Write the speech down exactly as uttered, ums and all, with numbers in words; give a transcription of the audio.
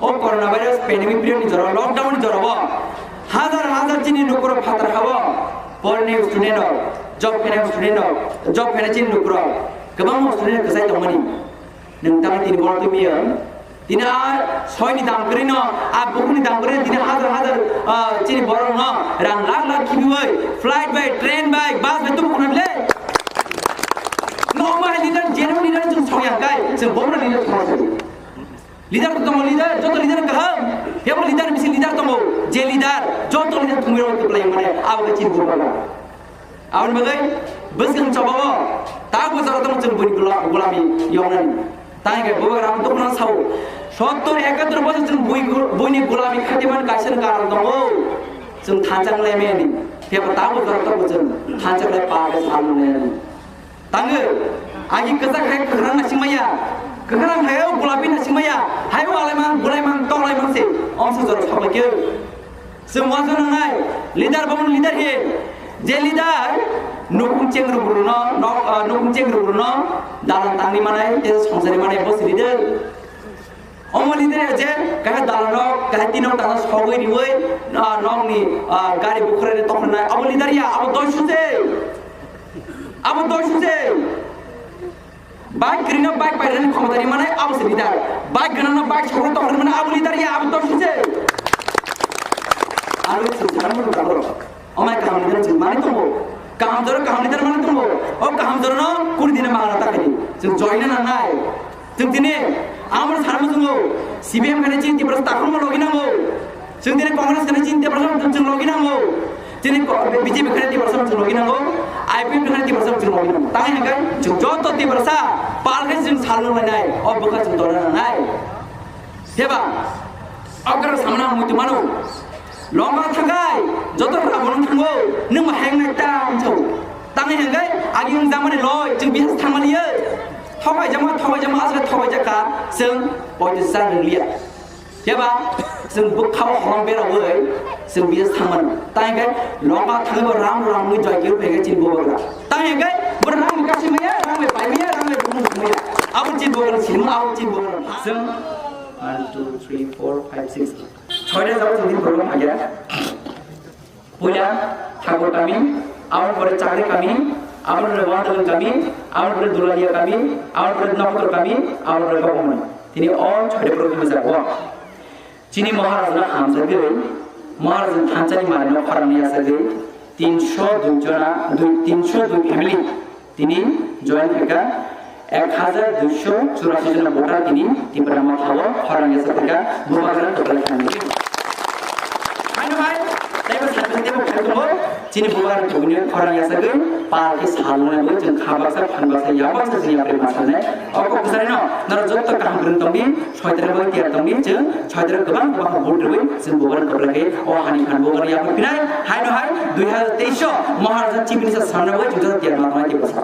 O coronavirus pandemic period ni jora, lockdown ni jora o hajar hajar chini nukurok phatar hao, porni student rok, job khainai student rok, job khainai chini nukurok, kwbangma student kwchai tongmani. Nwng tamo tini borok twi miyang? Tini a soini dam kwrwi no, a bukhukni dam kwrwi no, tini hajar hajar, ah, chini borok no rang lakh lakh khibiwi flight bai, train bai, bus bai tubu khuna bile. No ma leader, genuine leader chwng song yang kai, chwng bomra leader thangma thangwi. Leader tongo leader, joto leader kaham. Phiyaba leader bisi leader tongo, je leader, joto leader thumwi rok kwplai mane, abo khe chini borok. Aboni bagwi bwskang chobao ta bwsaro tamo chwng buini gula-, gulami yoknani. Tangwi khe bubagra ang tongmani sao. Sottor ekattor bosor chwng bui gu-, buini gulami khatiman kaisa karon tongo. Chwng thansa wnglaimani. Phiya ta bwsaro tamo chwng thansa wnglaimani. Tangwi agi kwchak hai kwkhwrang nasingmaya. Kwkhwrang hai o gulapi nasingmaya. Hai o alaimang, gulaimang, toklaimang se. Omsa jora sabai khe. Chwng uansuk nangnai, leader bo leader he. Je leader, nukung cheng rwrwno, nok, ah, nukung cheng rwrwno, dalan tangwi manai, tei songsari manai, bo se leader. Omo leader ya je, kaha dalan rok, kaha tinok tangna sogwi riwi, ah, nokni, ah, gari bukhorani tokhnai, abo leader ya, abo doi suje. Abo doi suje. Bike kwrwino bike pairani khomota ri manai abo se leader. Bike gwnangno bike sokro tongri manai abo leader ya abo doi suje. Aro se salam mo dabo. Omai kaham leader chwng manai tongo. Kaham jora kaham leader manai tongo. O kaham jorano kuri dine mangala ta khaidi. Chwng joina nangnai. Chwng tini amro sarma chwngo. C P M khainai chini Tiprasa takhorma logi nango. Chwng tini Congress khainai chini Tiprasa chwng logi nango. Chini ko-, B J P khainai Tiprasa chwng logi nango. I P F khainai Tiprasa chwng logi nango. Tangwi hwnkhe chwng joto Tiprasa pal khe chwng sal nung lainai. O bwkha chwng tolna nangnai. Theba okra samana muitu mano. Longa thagai joto rabo nung thango. Nung ma heng nai tam chau. Tangwi hwnkhe agi wng jamani loi chwng bihas thangmani ye. Thogai jama, thogai jama, asle thogai jaka chwng poito sa nung liya. Keba, chwng bwkhao holong berawi, chwng biya thangmano. Tang hwnkhe, longa thangwi bo ram ram ni joy khe phege chini bubagra. Tang hwnkhe, bo ram kasi maya, ram bai pai maya, ram bai bumu maya. Abo chini bubagra chini, abo chini bubagra. Chwng one, two, three, four, five, six. Chhoita jabo chwng program phaiya. Puila Thakur kami, aboni pore Chakri kami, aboni pore Wadalang kami, aboni pore Dulalia kami, aboni pore Nokotor kami, aboni pore Gopomoni. Tini all chhoita borok ni jaga o. Chini Maharaj no hamjagwi, Maharaj ni thansa ni mari no khorang yasagwi, tinsho dui jona, dui, tinsho dui family. Tini join khaikha ek hajar duisho churasi jona voter tini Tipra Motha o khorang yasa khaikha bubagra kwplai khainai. Haino hai, teibo sakni teibo khai tongo, chini bubagra tubuni khorang yasagwi pal khe salnai bo chwng kha baksa phan baksa ya baksa chini yapri masalnai. O kok bwsarino norok joto kaham kwrwng tongdi, soitwrwng bai tiyar tongdi, chwng soitwrwng kwbang kwbang vote rwwi chwng bubagra kwplai khe o hani phan bubagra yapri phinai. Haino hai dui hajar teis o Maharaja Chief Minister sanna bai chwng joto tiyar ma tongnai teibo sa.